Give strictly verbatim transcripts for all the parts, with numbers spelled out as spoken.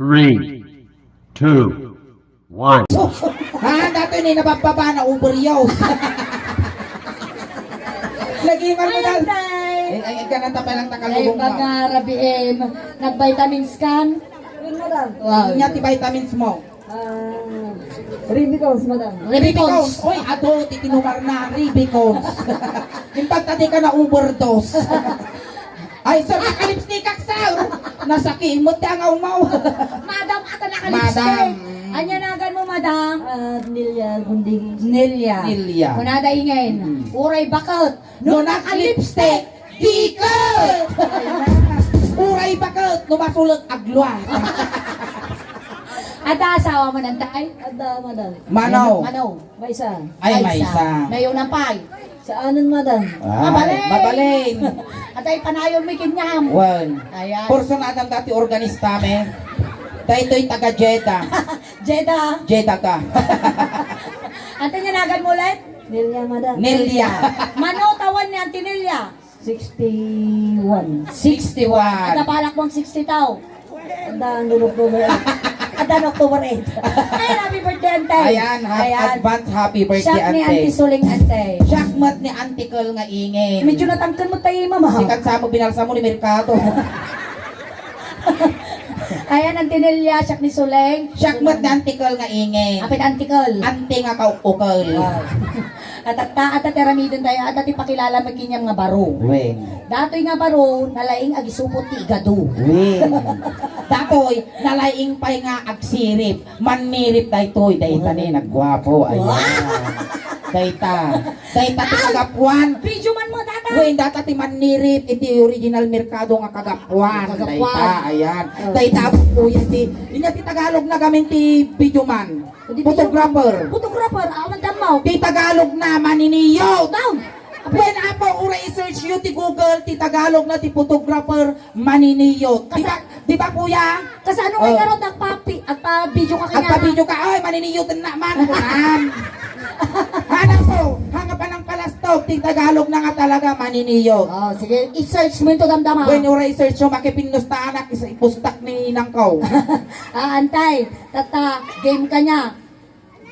Three, two, one. Ah, datoy ni nababbaba na overuse. Lagi man mo dal. Ay, ay, ay, ganun ta pa lang Ay, takalubong mo. Baga, Rabi M. Nag-vitamins kan? Wow. Nya ti vitamins mo. Ah, Ribicons, madam. Ribicons. Ribicons. Oy, ado, ti tinumar na, Ribicons. Impag ta di ka na-overdose. Ay, sir, nakalipstick ak, sir. Nasakit mo, ti angaw mo. Madam, ata nakalipstick. Madam. Anya nagan mo, madam? Ah, Nelia Gunding. Nelia. Nelia. Kunada ingen. Mm. Uray baket. No nakalipstick, diket! Uray baket, no masulek, agluat. Adda asawa mo, Nantay? Adda, madam. Mano? Mano? Maysa. Ay, maysa. Maysa. Mayunam pay. Saanen, madam. Ay, mabalin. Mabalin. Atay, panayon mi kinyam. Wen. Ayan. Porson adam dati organista mi. Daytoy taga Jeddah. Jeddah. Jeddah ka. Ante, nya nagan mo ulit? Nelia, madam. Nelia. Mano tawan ni Auntie Nelia? Sixty-one. Sixty-one. Ada balak mong sixty tao. Ada, ano, October eight. Ada, October eight. Ayan, happy birthday, Ante. Ayan, ha-, Ayan. Advance happy birthday, Siak ni Ante. Auntie Suling, Ante. Siak met ni Auntie Kel nga ingen. Medyo natangken mo tayo, mama. Sikat sa mo, binalsa mo ni Mercado. Ayan, Auntie Nelia, siak ni Suling. Siak met ni Auntie Kel nga ingen. Apit Auntie Kel. Ante nga kaukukel. Wow. At, at, at, at aramiden tayo, at, at ipakilala mo kinyam nga baro. Wen. Datoy nga baro, nalaing agisupot ti igado. Wen. Datoy, nalaing pay nga agsirip. Mannirip daytoy, dayta ni nagguapo. Ayan. Wow. Dayta. Dayta ti kagapuan. Video man mo, data. Wen, data ti mannirip, iti original merkado nga kagapuan. Kagapuan. Dayta, ayan. Oh. Dayta, kuya, ti, inya ti Tagalog na gamin ti video man. Photographer. Photographer, awan dammaw. Ti Tagalog na, maniniyot. Daw. Wen, apo, uray i-search yo ti Google, ti Tagalog na, ti photographer, maniniyot. Di ba, di ba, kuya? Kasano nga Oh. Ikaw, agpapi-, agpa-video ka kanya? Agpa-video ka, "Ay, maniniyot na man," kunam. Anak ko, hanga pa ng palastog, ti Tagalog na nga talaga, maniniyot. Oh, sige, i-search mo yung damdama. Wen, uray i-search mo, makipinnusta anak, is-, ipustak ni inang ko. Ah, Antay, tata, game ka niya.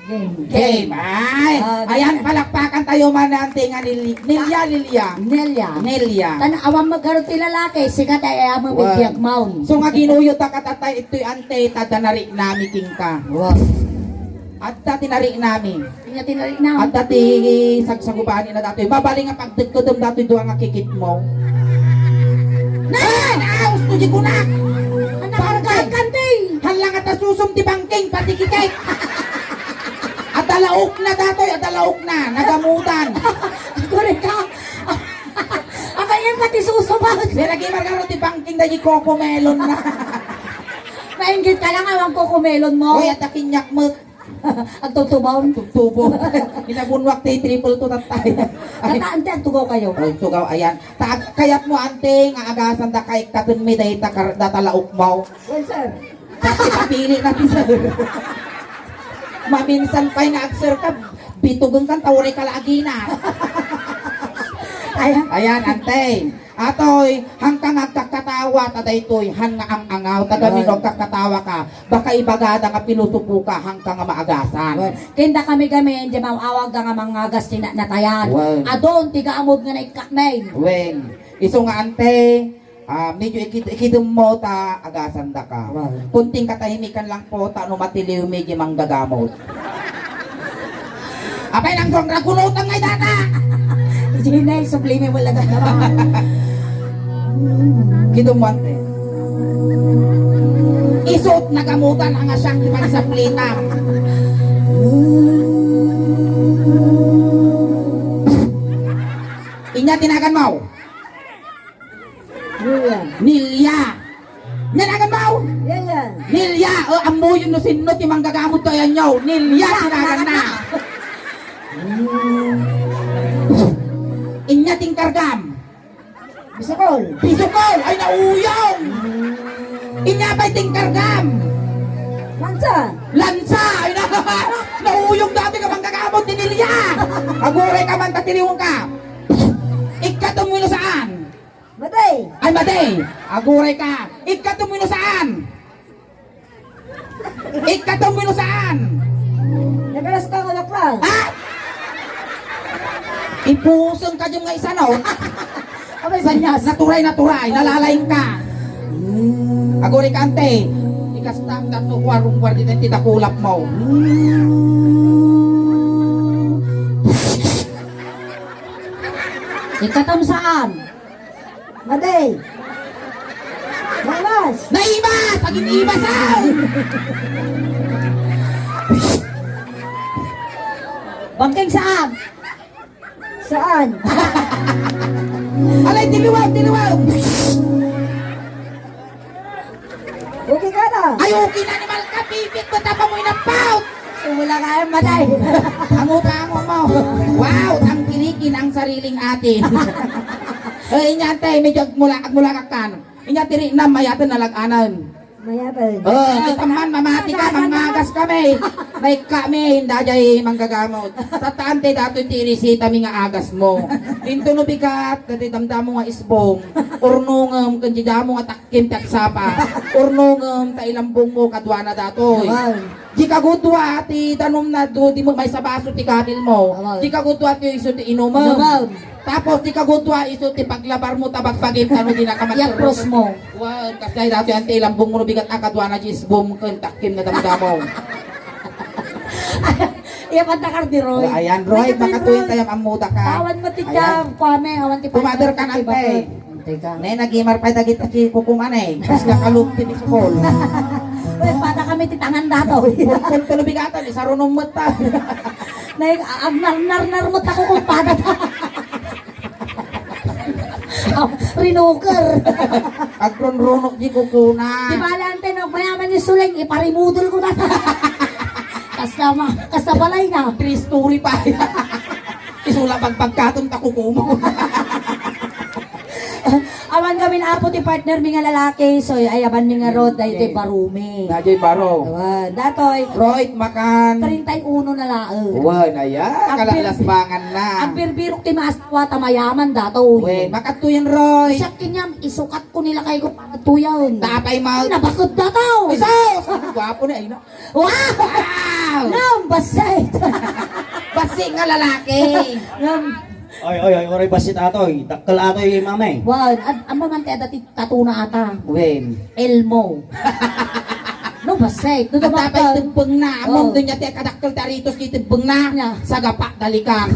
Game. Game. Ay, ah, ayan, palakpakan tayo man, Ante, nga Nil-, Nelia, Nelia. Nelia. Nelia. Tan awan magaro ti lalaki, sikat ay ayan mo Wen. Bibiag maun. So nga ginuyo ta katatay, ito'y Ante, ta danari nami king ka. Wow. At ta tinari nami. Inya tinari na. At ta ti sagsagubaan na datoy. Babali nga pagdagkadam datoy dua nga kikit mo. Nay! Ay, naus ko di kunak! Anak, Barangay! Kante! Hala nga ta susum ti bangking, pati kikit! Adda laok na datoy, adda laok na, nagamutan. Agure ka. Aba, yan pati suso ba? May lagi magkano ti bangking dagiti coco melon na. Maingit ka lang, awang coco melon mo. Uy, at akinyak mo. Agtutubaw. Agtutubo. Inabunwak ti triple two tatay. Ay. Tata, ante, agtugaw kayo. Agtugaw, ayan. Ta-, kayat mo, ante, nga agasan da kay katun mi dayta kar-, data laok mo. Well, sir. Pati papili na ti sir. Maminsan pa'y nga ag-sir ka, bitugan kan tawre ka lagi na. Ayan. Ayan, ante. Atoy, hangka nga agkakkatawa, ta daytoy, han nga ang-angaw, ta gamin Ayan. Agkakkatawa ka, baka ibagada nga pilosopo ka, hangka nga maagasan. Well, kinda kami gamin, di maawag nga mangagas ti na-, natayan. Well. Adon, ti gaamod nga naikakmen. Well, isu nga ante, Ah, medyo ikit-, ikidem mo ta agasan da ka. Wow. Kunting katahimikan lang po, ta no matiliw, medyo manggagamot. Apay nang gong ragunutan ngay data! Gina, sublime mo lagat naman. Kidem mo, ante. Isut nagamutan ang asyang ipagsaplita. Inya tinagan mo. Nelia. Nelia. Nanagan mo? Nelia. Nelia. O, ammoyon no sinno ti manggagamot to, ayan nyo. Nelia, Nelia, tinagan na. Inya tingkargam. Bisukol. Bisukol. Ay, nauyong. Inya pa'y tingkargam. Lansa. Lansa. Ay, na, nauyong dati ka manggagamot ni Nelia. Aguray ka man, tatiliwon ka. Ikkatum mo saan? Madi. Ay, madi. Aguray ka. Ikkatum mo saan? Ikkatom mino saan? Nagalas ka, wala ka. Ha? Ipuseng ka dyan nga isa, no? Abay, sanyas. Naturay, naturay. Nalalaing ka. Aguri ka, ante. Ikastam, tatlo, kwarong, kwardi, ti dakulap mo. Ikkatom saan? Madi. Malas. Naibas! Agin-ibas, aw! Bangkeng saan? Saan? Alay, tiliwaw, tiliwaw! Okay ka na? Ay, okay na ni Malka, bibit mo, tapa mo inapaw! Sumula ka, eh, matay. Ango pa, ango mo. Wow, tangkilikin ang sariling atin. Eh, inya, ante, medyo agmula, agmula ka kan. Inya, tiri na, mayaten nalag-anan. Mayaten. Oh, kita man, mamati ka, mangagas kami. May kami, inda jay manggagamot. Tataan te, datoy ti irisita mi nga agas mo. Dinto no bigat, dati damdamo nga isbong. Urnongem, ken di damo nga takkim ti agsapa. Urnongem, ta ilambong mo, kaduana datoy. Awan. Di kagudua ti danum na do, di mo may sabaso ti gabil mo. Awan. Di kagudua ti isu ti inumem. Awan. Tapos di kagudua isu ti paglabar mo, tabagbagim, tano di nakamatros. Yak pros mo. Wan, kasjay datoy ante ilambong mo no bigat a kaduana di isbong ken takkim na damdamo. Iya, pantakar di Roy. Ayan, Roy, makatuloy tayo, amuda ka. Awan mo ti Ayan. Jam, kuame, awan ti Pumader ka pantakar, nante. Teka. Ne, nagimar pa dagita ti kukuman eh. Mas nakalog ti bisukol. Uy, pada kami ti tangan dato. Pulpul ti lubigatan, isarunom mo ta. Ne, agnarnarnar mo ta kukumpada ta. Rinuker. Agronronok di kukuna. Di bala, ante, no, mayaman ni Suleng, iparimudol ko na. Kasta ma-, kasta balay na. Three story pa. Isula pagpagkaton ta kukumo. Awan kami na apo ti partner mi nga lalaki, so ay aban mi nga rod, dahil ito'y barumi. Daytoy baro. Awan, datoy. Roy, makan. Treinta y uno na laeng. Wan, aya, Ang kalalasbangan na. Ang birbirok ti maas Wa ta mayaman dato. Wen, makadtoyen, Roy. Siak kenyam, isukat ko nila kay ko pakadtoyen. Tapay mo. Nabaked dato. Isos! Gwapo na, ay, no? Wow! Wow! Ngem, bassit. Bassit nga lalaki. Ngem. Oy, oy, oy, oray bassit atoy. Dakkel atoy, mama, eh. Wow, ad-, ammo man ti adda ti tatuna ata. Wen. Elmo. No, bassit. No, Ang tapay dakkel. Tebbengna. Ammo, Oh. Doon niya ti kadakkel ti aritos ti tebbengna. Nya. Sagapa, dalikang.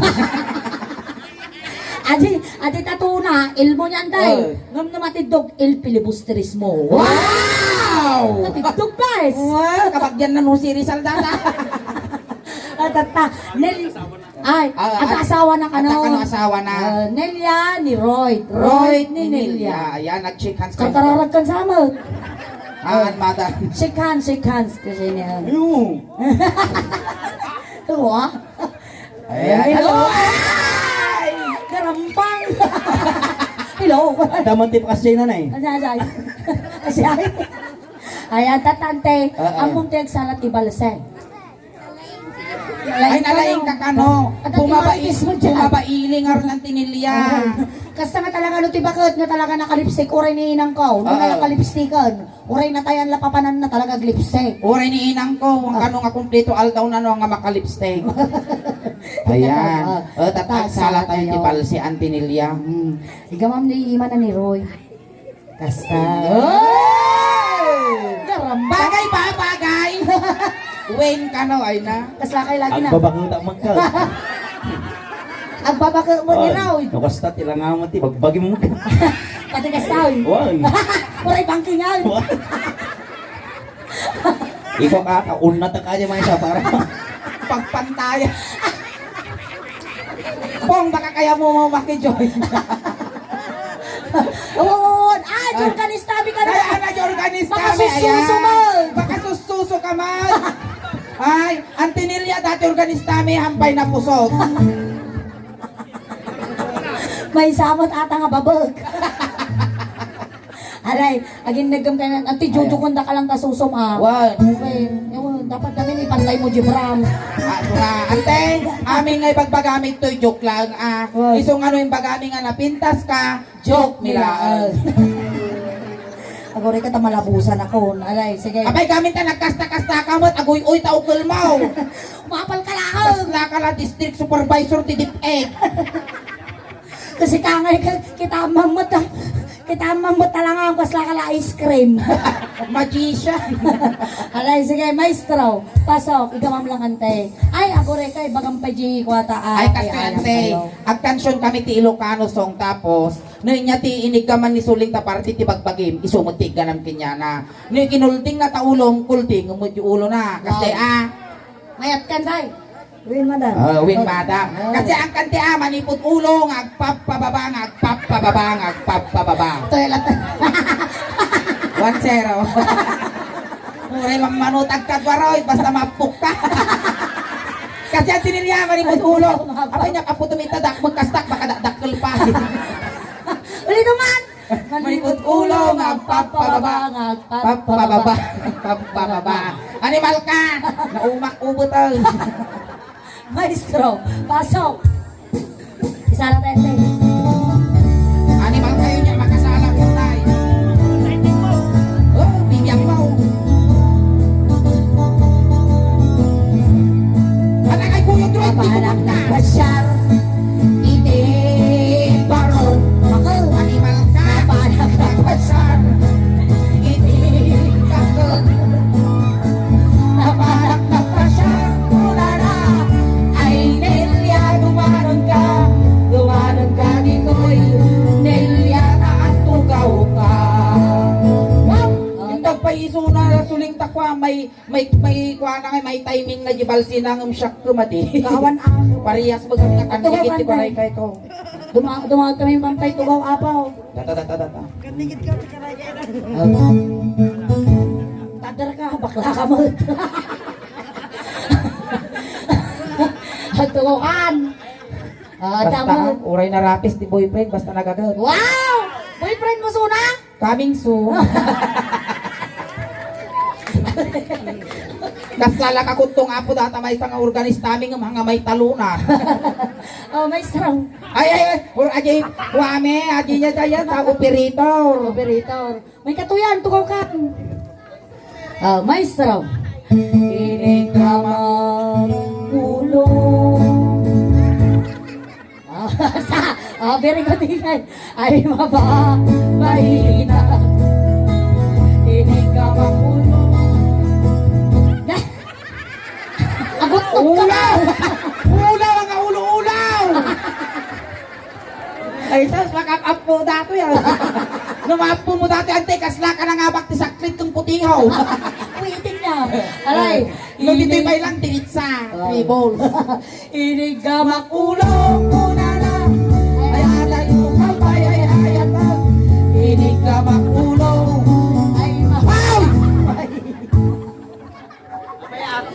Adi, adi tatuna, ilmo niyan, day. Oh. Ngem no matiddog, il filibusterismo. Wow! Matiddog, guys. Wow, kabagyan na no si Rizal data. At, at, ah, Nel-, ay, Ah, at ah, asawa na kano. At kano asawa na. Ah, Nelia ni Roy. Roy Roy ni ni Nelia. Nelia. Ayan, nag-shake hands kayo. Karkararag kan sa amin. Ah, madam. Shake hands, shake hands. Kasi niya. Ew. Ito, ah. Ayan. Hello. Ay! Karampang. Hello. Daman ti pakasya na, eh. Ano, ano, ano? Kasi ay. Ayan, tatante. Ah, ah. Among ti agsalat ti balse. Ay, nalaing ka kano. At ang Bumaba-, timatis mo dyan. Bumabailing aron ang tinilya. Ah. Kasta nga talaga, no, ti baket nga talaga nakalipstick, uray ni inang ko. No, Ah, ah. Nakalipstickan. Uray na tayan la papanan na talaga lipstick. Uray ni inang ko, ang Ah. Kano nga kumpleto aldaw na no nga makalipstick. Ayan. Ah. Oh, tatag Tasa sala tayo ti tayo. Pal si Auntie Nelia. Mm. Igamam ni Ima na ni Roy. Kasta. Oh! Garamba. Bagay ba? Bagay? Wen kano, ay na. Kasla kay lagi na. Agbabakita man ka. Agbabaka mo ni Ay, Roy. No, kasta, tilangaman ti bagbagi mo. Pati ka, Sai. Wag. Uray, bangkingan. Wag. Ikaw ka, kaunat ka kanya, mga isa, para pagpantaya. Pong, baka kaya mo, mo makijoin. Oo, ah, Ay. Jorganista, bi ka na. Ay, ana, Jorganista, Baka mi, sususo ayan. Mo. Baka sususo ka man. Ay, Auntie Nelia, dati organista mi, hampay na pusot. May samot ata nga babag. Aray, agin nagam ka na, Auntie Jojo, Ayan. Kung da ka lang ta susum, ah. Wan. Okay. Ewan, dapat namin ipantay mo, Jibram. Ah, ito nga, ante, amin nga ipagbagamit to, joke lang, ah. Wan. Isong ano yung bagami nga napintas ka, joke, Joke, milaan. Milaan. Aguray ka ta malabusan ako. Alay, sige. Apay, gamin ta nagkasta-kasta ka met, aguy-uy ta ukel mo. Umapal ka laeng. Kasla ka la district supervisor ti DepEd. Kasi kangay ka, kita man mo ta, kita man mo talaga ang kasla ka la ice cream. Magician. Alay, sige, maestro. Pasok, igawam lang, ante. Ay, aguray ka, ibagan pa di kuwata, ah, Ay, kastoy, ante. Agkansion kami ti Ilocano song, tapos, no, inya ti iniggaman ni Suling ta parte ti bagbagim, isu met ti igganam kenyana. No, kinulding na ta ulo, kulding met ti ulo na. Kastoy, Wow. ah. Mayat kan, tay. Win, madam. Ah, win, Oh. madam. Oh. Kasi ang kanti, ah, manipud ulo, nga agpapababa, nga agpapababa, nga agpapababa. Ito yung lahat. One zero. Uray, mammanutag ka, Dwaroy, basta mapuk ka. Kasi ang tinilya, manipud ulo. Apay niya, kaputo mita, dak, magkastak, baka dakdakkel pa. Uli naman! Manipud ulo nga agpapababa, nga agpapababa, agpapababa. Animal ka! Naumak ubot, ay. Maestro, pasok! Isara tayo, te. Animal kayo niya, makasala po tayo. Oh, bibiyang mo. Anak ay Kuya Droy, di Kapanak kumanta. Nagpasyar iti baron. Ako, animal ka. Kapanak nagpasyar iti baron. Kapanak nagpasyar, kunana, ay, Nelia, dumanon ka, dumanon ka ditoy, Nelia, naantugaw ka. Wow! Yung tagpaisuna, suling takwa, may May, may kuana nga, may timing na di balsina ngem siak kemadi. Kawan ako. Parehas ba kami nga Ito, kandigit ti kanday. Baray kay ko. Duma-, dumawat kami, Pampay, tugaw, apaw. Data, data, data. Kandigit ka, Tadar ka, bakla ka mo. Ang tugawan. Ah, Basta, tama. Uray narapis ti boyfriend, basta nagaget. Wow! Boyfriend mo, Suna? Coming soon. Kasla la kakuttong apo data maysa nga organista mi nga mga may taluna. Oh, maestro. Ay, ay, ay, or, ajay, wame, ajay niya daya, ta operator. Operator. May katuyan, tugaw ka. Ah, maestro. Inig ka magulo. Ah, sa, ah, very good, Inay. Ay, mababa, mahina. Inig ka magulo. Agot ka Ulaw! na. Ulaw ang ulo-ulaw! Ay, sus, makap-apo datoy, ah. No maappo mo datoy, ante, kasla ka na nga bak ti saklit kung putihaw. Pwede na. Alay. No, ditoy Inig- pa lang, tinitsa. Oh. Three balls. Inig ka makulo, kunana. Ay, alay, ay, ay, ay, ay, ay. Inig ka makulo. Ay, ma- Wow!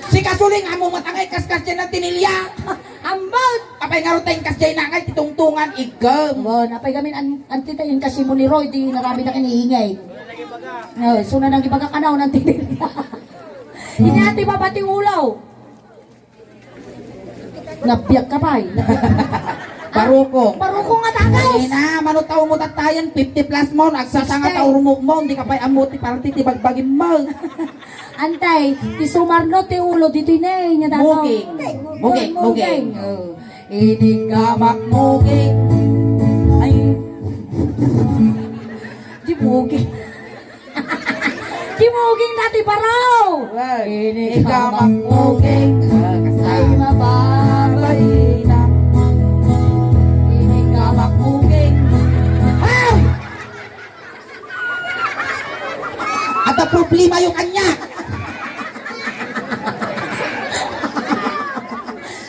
Si Kasuling, amo matangay, kaskas dyan ang tinilya. Ambot! Apay nga rutay, kas dyan na ngay, titungtungan, igem. Bon, apay gamin, an-, antita yung kasi mo ni Roy, di narami na kiniingay. No, suna nang ibaga ka na, unang tinilya. Inyati ba pati ulo? Nabiyak ka, pay. Barukong. Barukong nga tagas. Ay na, mano tao mo tatayan, fifty plus mo, nagsasanga Sixty. Tao rumok mo, hindi ka pa'y amuti, parang titibagbagin mo. Antay, ti sumarno ti ulo, ditoy ne, nya daw. Muging. Muging, muging. Oh. Inig ka magmuging. Ay. Di muging. Di muging dati baro! Well, Ini ikaw ka ang muging. Ah, kasama. Ay, mababaina. Ini ka magmuging. Ay! Ada problema yung kanya.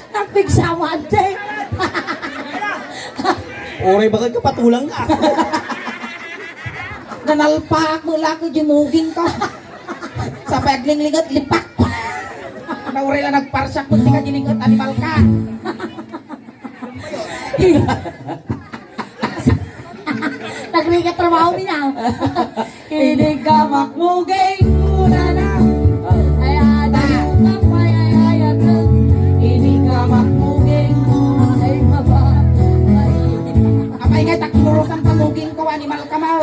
Nagpigsama, ante. Oray, bakit kapatulang ka? Nanalpak mo laki, jimuging ka. Sa paglingligat, lipak. Nauray lang nagparsak mo, di ka jinigat, animal ka. Nagrigat trabaho mi na. Ini ka makmuging, una na. Ay, ada, ay, ay, ay, ay. Ini ka makmuging, ay, maba, ay. Apay nga, takimurusan ka, muging ko, animal ka, mao.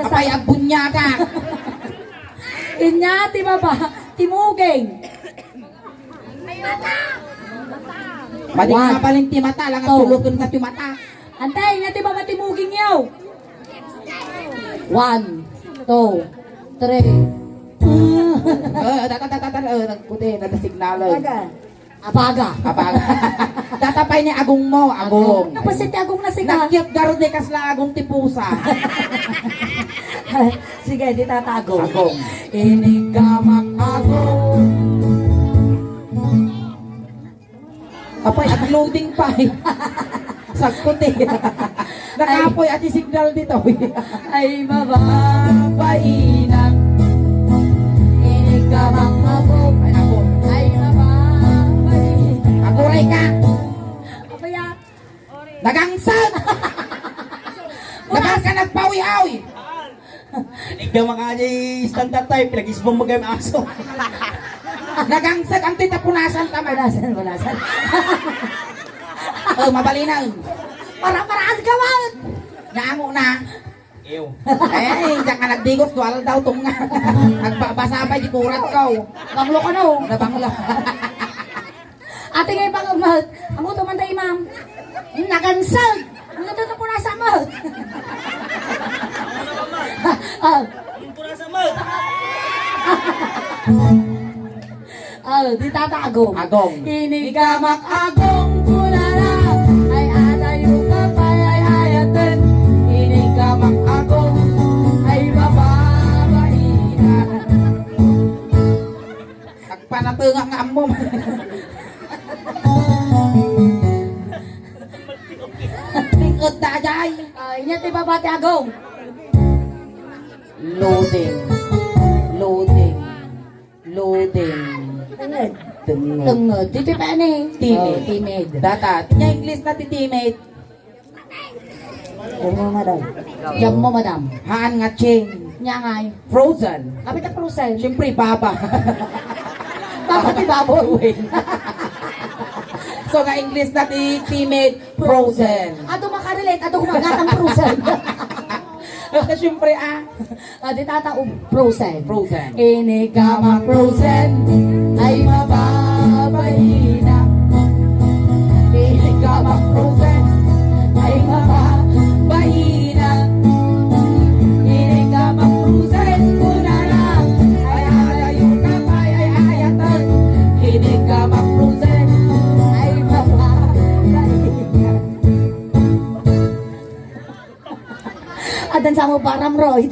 Apay, agbunyaga. Inya ti baba, ti muging. Madi One. Nga balin ti mata, lang Two. Ang tulugan na ti mata. Antay, inya ti baba ti muging yo. One, two, three. Eh, tata, tata, tata, eh, nagputi, nagsignal. Taga. Abaga. Abaga. Datapay ni agong mo, agong. Agong. Napasit ti agong na sika. Nagyat garud ni kasla agong ti pusa. Sige, di tata agong. Agong. Inigamak agong. Apay, ag-loading pa eh. Sakto ti. Nakapoy ati signal dito. Ay, mababainak. Inigamak ako. Ay, nako. Ay, mababainak. Aguray ka. Apaya. Nagangsag. Nagang ka nagpawi-awi. Ikaw mga di standard type, nag-isbong mo kayong aso. Nagangsag, ang tita punasan ka man. Punasan, punasan. Oh, mabalinaw. Para-paraan ka, Walt! Naango na. Ew. Eh, diyan ka nagdigos, dual daw, tunga. Nagbabasa pa, di kurat ka, oh. Banglo ka, no? Nabanglo. Ate, ngay pang-, Walt. Ang uto man tayo, ma'am. Nagangsag! Ang uto na punasan mo. Ah. Ang punasan mo. Ah, di tata agong. Agong. Inigamak agong kunana. Ay, adayo ka pay, ay, ayaten. Inigamak agong. Ay, mababainak. Agpanatenga nga ammo. Lingkod da, ajay. Ah, inya ti baba ti agong. Loading. Loading. Loading. Tenged. Tenged. Tenged. Dito pa ni? Timid. Oh, timid. Data. Inya English na ti timid. Diyan mo, madam. Diyan mo, madam. Haan nga chain. Nya ngay. Frozen. Apay ta frozen? Siyempre, baba. Baba ti baboy. Wait. So, nga English na ti timid, frozen. Ato makarelate, ato gumagatang frozen. Basta siyempre, ah. Ah, di tata, um, frozen. Frozen. Inigamak frozen, ay mababainak. Inigamak frozen, ay mababainak. Inigamak frozen, kunana, ay adayo ka pay, ay ayatan. Inigamak frozen, ay mababainak. Adan sa mo param, Roy.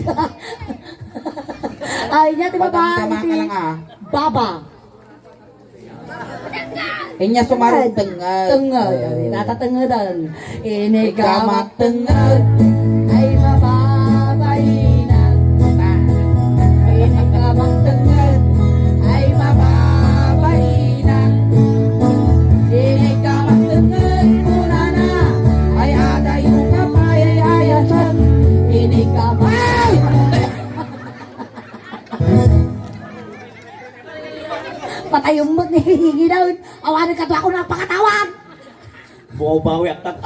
Ay, inya ti baba, Padamdama iti ka lang, ah. Baba. Inya sumarong tenged. Tenged. Tenged. Eh. Natatengedan. Inigamak tenged. Ay, mababainak. Inigamak tenged. Ay, mababainak. Inigamak tenged, kunana. Ay, adayo ka pay, ay, ayaten. Inigamak. Ay! Patayom met ni Ginaw. Awanen kadua ko napakatawag. Bumabawi ak tat-,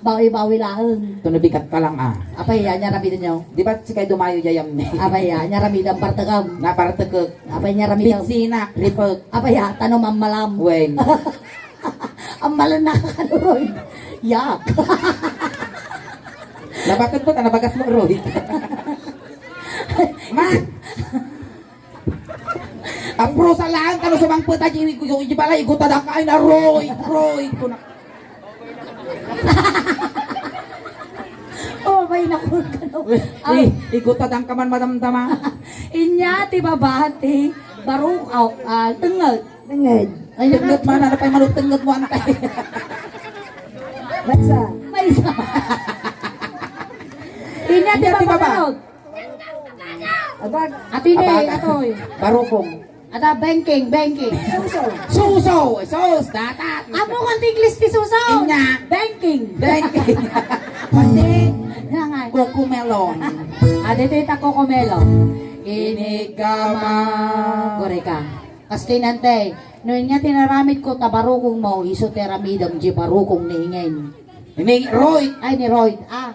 Bawi-bawi laeng. Tunubikat ka lang, ah. Apay, anya ramidenyo? Di ba si kay dumayo jayam ni? Apay, anya ramidan partekam? Napartekek. Apay, anya ramidan? Pitsina, ripek. Apay, ah, tano mammalam. Wen. Ammalan na ka, Roy. Yak. Nabaket mo, ta nabagas mo, Roy. Ma! Ang brusa lang, kano sumangpet a di, di, di pala, iguta da kain na, Roy, Roy, kuna. Oh, may nakul ka, no? Uy, uy, iguta da ka man, madamdama. Inya, ti baba, ti baruk, aw, ah, tenged. Tenged. Ay, tenged man, ano pa'y manong tenged mo, antay? Maysa. Maysa. Inya, ti baba, tenged. Abag. Ati ni, Abag. Atoy. Barukong. Ada, bengking, bengking. Suso. Suso! Sus! Datat! Amo kan ti English ti suso? Inya. Bengking. Bengking. Pati. Nga nga. Cocomelon. Adi ti ta cocomelon. Inigamak. Gore ka. Kastinan te. No inya tinaramid ko ta barukong mo, isu ti aramidem di barukong ni Ingen. Ni Roy. Ay, ni Roy. Ah.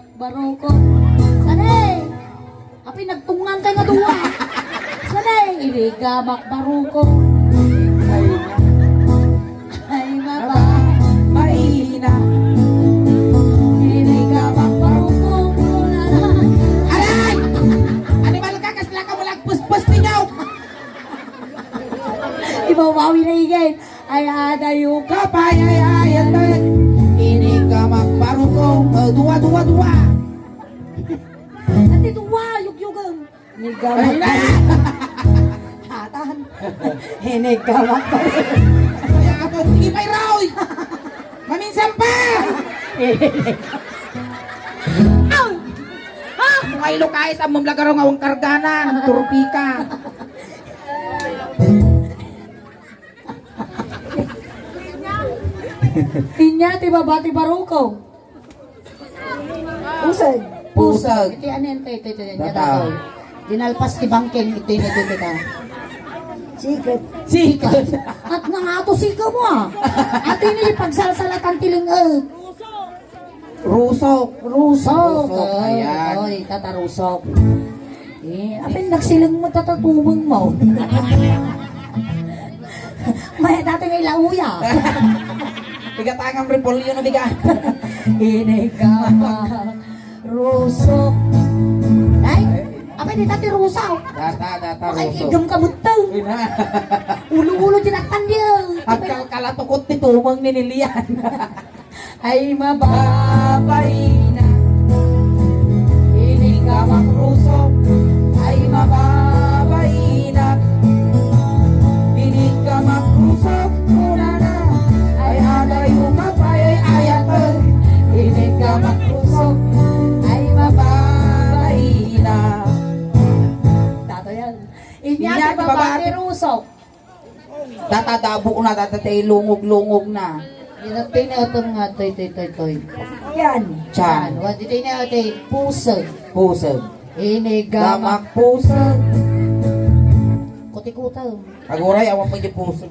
Baruko. Saan eh? Apay, nagtungngan kayo nga dua. Saan eh? Inigamak Baruko. Ay, maba. Maina. Inigamak Baruko. Aray! Animal ka, kasla ka mo nagpuspos ti nyaw. Ibabawi na igay. Ay, adayo ka pa, ay, ay, ay, ay. Inigamak Baruko. Eh, dua, dua, dua. Ati dua, yugyugang. Inigamak. Ay, na! Hatan. Inigamak. Ay, ako, sige pa, Roy. Maminsan pa. Ay! Ah! Ay, Lucas, ammom lagaro nga awang karganan. Turpika. Inya ti baba ti Baruko. Pusag. Pusag. Iti anen, ito, ito, ito, ito, Tata. Ito. Dinalpas ti bangkeng, ito, ito, ito, ito. Sikat. Sikat. At nangato sika mo, ah. At ini pagsalsalatan ti ling-, eh. Rusok. Rusok. Rusok, Oy, ayan. Oy, Tata Rusok. Eh, apin nagsiling mo, Tata, tumeng mo. May dati nga ilauya. Bigat angam repolyo na bigat. Ini ka Rusok. Ay, apin ni Tata Rusok. Data, data, Rusok. Makikigam ka butang. Ina. Ulo-ulo, dinatan niya. Agkalkalatukot ti tumeng ni Lilian. Ay, mababaina. Inigamak Rusok. Ay, mababaina. Inigamak Rusok, kunana. Ay, adayo ka pay, ay, ayat. Inigamak Rusok. Ay, mababaina. Tato yan. Inya, Inya, ti baba, ti baba, ti Rusok. Data dabo na, data ti lungog-lungog na. Ina, pinautong nga, toy, toy, toy, toy. Yan. Tiyan. Wa, di tayo na, toy, pusag. Pusag. Inigamak pusag. Kuti-kuta. Aguray, awan pa di pusag.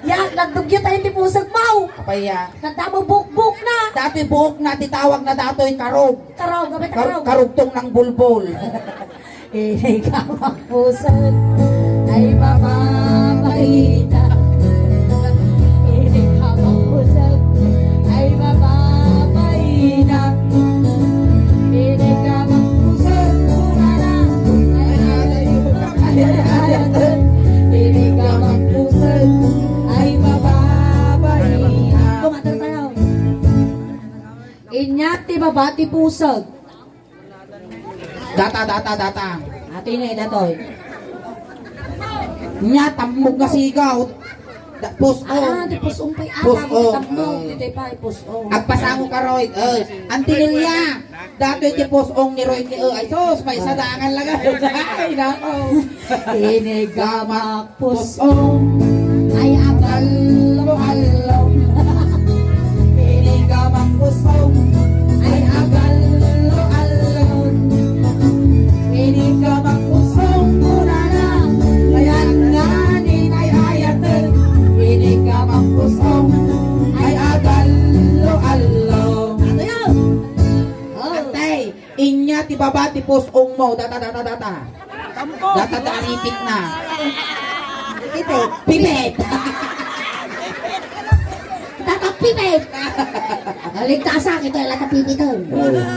Yan, nagdugyo tayo ti pusag mo. Apay ya? Nagdamo bukbok na. Dati buok na, ti tawag na datoy karog. Karog, abay, Kar-, karog. Karugtong ng bulbol. Inigamak pusag ay mababaina. Inigamak pusag ay mababaina. Inigamak pusag, kumana. Ay, ay, ay, ay. Inigamak pusag ay mababaina. Kumater tayo. Inya ti baba ti pusag. Data, data, data. Ati ni, datoy. Nya, tambok nga sigaw. Da-, pus-ong. Ah, ti pus-ong pay ata, Pus-ong. Tambok, Mm. Ti pay pus-ong. Agpasango ka, Roy. Eh, Anti Lilia. Datoy ti pus-ong ni Roy ni, eh, ay sus, may sadangan lang. Ay, nako. Inigamak pus-ong ay agallo-allo. Inigamak pus-ong ay agallo-allo. Inigamak pus-ong kunana, ayan nga ni ay ayaten. Inigamak pus-ong ay agallo-allo. Ano yan? Oh. Atay, Inya ti baba ti pus-ong mo. Data, data, data. Data, data, ripit na. Pipit. Pipit. Data, pipit. Ligtasak ito, data, pipit.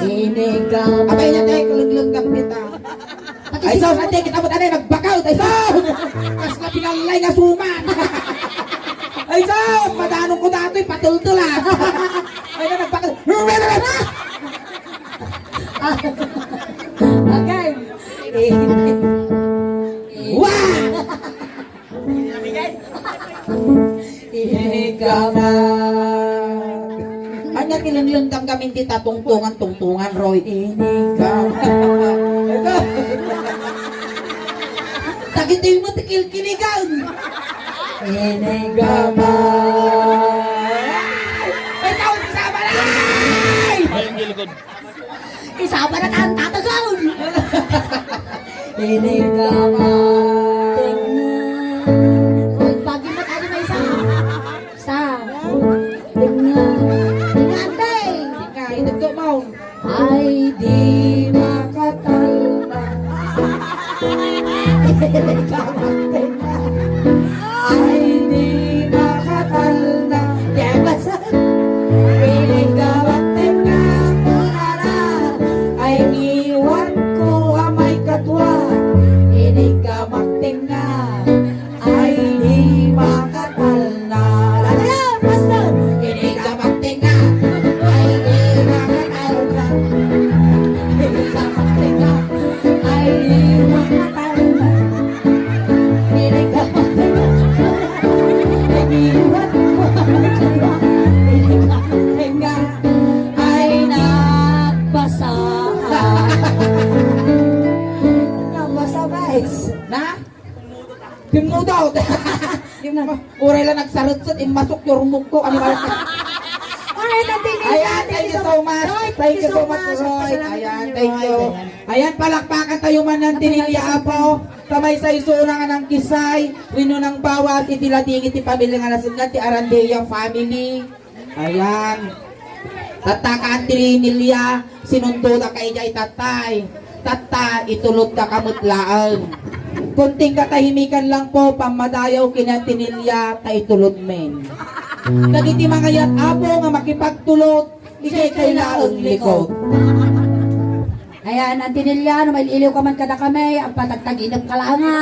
Inigaw. Abay na tayo, kuluglugan kita. Ay, sus, ate, kita mo tanay, nagbakaw, ay, sus! Kas na pinalay nga suman. Ay, sus, madanong ko datoy, patultul, ah. Ay, na, nagbakaw. Okay. Wow! Inigamak. Ti lenglenggam gamin ti tatungtongan, tungtongan, Roy. Iniga. Dagitoy met ti kilkiligan. Iniga man. Ay, tao, si Sabalay! Ay, ang gilikod. Isaba na kan tatagan. Iniga man. Tingnan. Uy, bagi mo tayo may isa. Sa. Tingnan. Tingnan, te. Ika, idagdo mo. Ay, di makatalna. Iniga man, tingnan. Ay, di makatalna. Di basa. Iniga man, tingnan. Ay, iwatko a maikadua. Iniga man, tingnan. Ay, di makatalna. Lalo na, basta. Iniga man, tingnan. Ay, di makatalna. Iniga man, tingnan. Ay, di makatalna. Iniga man, tingnan. Ay, iwatko. Iniga man, tingnan. Ay, nagbasaan. Nabasa, guys. Na? Pimmudot. Yun na. Uray lang nagsarutset, immasok, yurmukko, ano ba? Alright, Auntie Nilya, Ayan, thank you so much. Roy, Thank you so much, Roy. Pasalamat Ayan, kami, thank Roy. you. Ayan. Ayan, palakpakan tayo man, Auntie Nilya, apo. Kamay sa iso na nga nang kisay, wenno nang bawas, iti lading iti pamilya nga nasenngan ti Arandia family. Ayan. Tatta ka, Auntie Nilya, sinundoda ka idiay tattay. Tatta, itulod ka ka met laeng. Kunting katahimikan lang po, pammadayaw ken ni Auntie Nilya, ta itulod men. Dagiti mangayat, Apo, nga makipagtulod, idiay kay laeng likod. Ayan, Auntie Nilya, no mail-iliw ka man kadakami, agpatagtaginep ka laeng, a.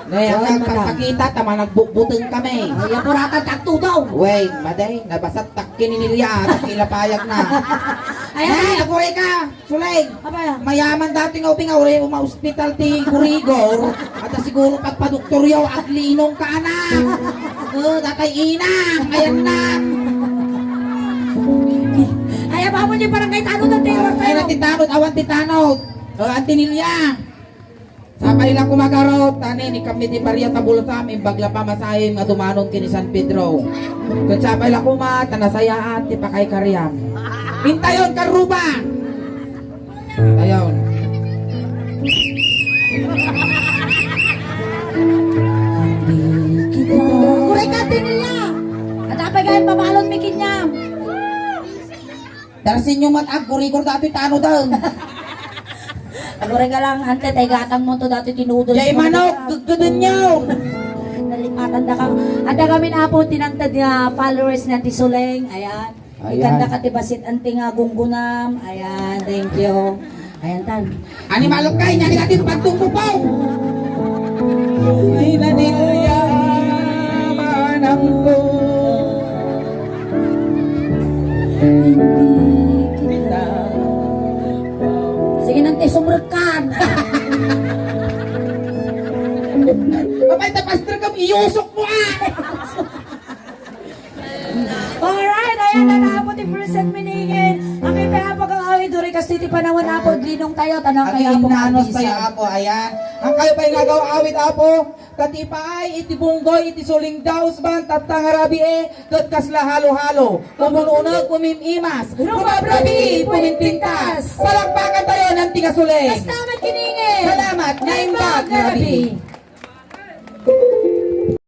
Nay, Ay, ang madam. Pagpakita, tama nagbukbuteng kami. Ay, apuratan, tagtudaw. Wey, maday, nabasat takkin ni Nilya, takkin lapayag na. Ayan. Nay, aguray ka, Sulay. Apa? Mayaman dati nga ubi nga uray umaospital ti gurigor. At siguro pagpadoktoryo, aglinong ka, anak. Oh, datay ina, ayan na. Ay, apa mo di barangay tanod ang terror Ay, tayo? Natitanod, awan titanod. Oh, Auntie Nilya. Sapay la koma garud, ta ni, ni kami ti Maria ta bulsam, imbag la pamasahem nga dumanon ken ni San Pedro. Ket sapay la koma, ta nasayaat ti pakaykariam. Intayon, karruba! Intayon. Uray ka, Auntie Nilya! At apay gayam pabalon mi kaniam! Darsinyo met, aggurigor datoy tanoden. Aguray ka lang, ante, tay gatangmo to datoy ti noodles Jay mo. Manok, geggeden nyo. Nalipatan da ka. Adda kami na po tinangtad nga followers ni Auntie Suleng. Ayan. Ayan. Ikanda ka ti basit, ante, nga gunggunam. Ayan, thank you. Ayan, tan. Animal ka, inya ni atin pagtungkupaw. Ay, nanilya, manang ko. Hindi kita. Sige, nang ti sumrekan. Abay, ta pastor kam, iyusok mo, ah! Alright, ayan na na po ti first set minigin. Ang kaya pag-awid, duri kasi ti panawan na po, linong tayo, tanang kaya Aging po inanos tayo, kabisa. Apo, ayan. Ang kayo pa'y nagaw-awid, Apo, katipaay, iti bunggoy, iti suling daus ban, tatta nga rabii, ket kasla halo-halo. Umununeg, umim-imas. Rumabrabii, pumintpintas. Palakpakan tayo ng tingasuli. Basta magkiningin. Salamat, naimbag nga rabii.